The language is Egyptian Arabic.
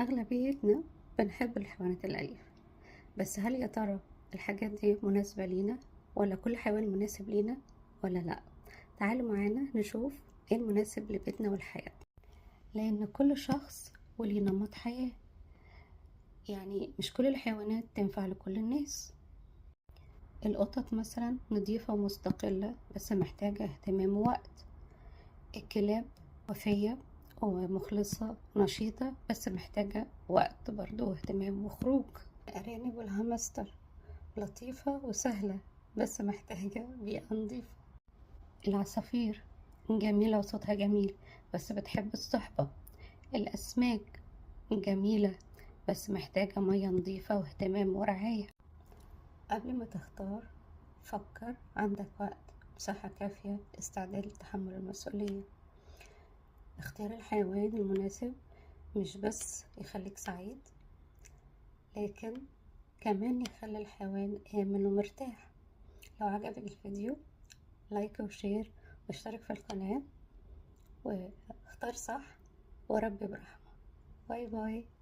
أغلبيتنا بنحب الحيوانات الأليفة، بس هل يا ترى الحاجات دي مناسبة لينا؟ ولا كل حيوان مناسب لينا ولا لأ؟ تعالوا معانا نشوف ايه المناسب لبيتنا والحياة، لأن كل شخص وليه نمط حياة، يعني مش كل الحيوانات تنفع لكل الناس. القطط مثلا نظيفة ومستقلة بس محتاجة اهتمام ووقت. الكلاب وفية ومخلصة نشيطة بس محتاجة وقت برضو واهتمام وخروج. الأرانب والهامستر لطيفة وسهلة بس محتاجة بيئة نظيفة. العصافير جميلة وصوتها جميل بس بتحب الصحبة. الأسماك جميلة بس محتاجة مية نظيفة واهتمام ورعاية. قبل ما تختار فكر، عندك وقت، مساحة كافية، استعداد لتحمل المسؤولية. اختيار الحيوان المناسب مش بس يخليك سعيد، لكن كمان يخلي الحيوان آمن ومرتاح. لو عجبك الفيديو like و share واشترك في القناة، واختار صح وربي برحمة. bye bye.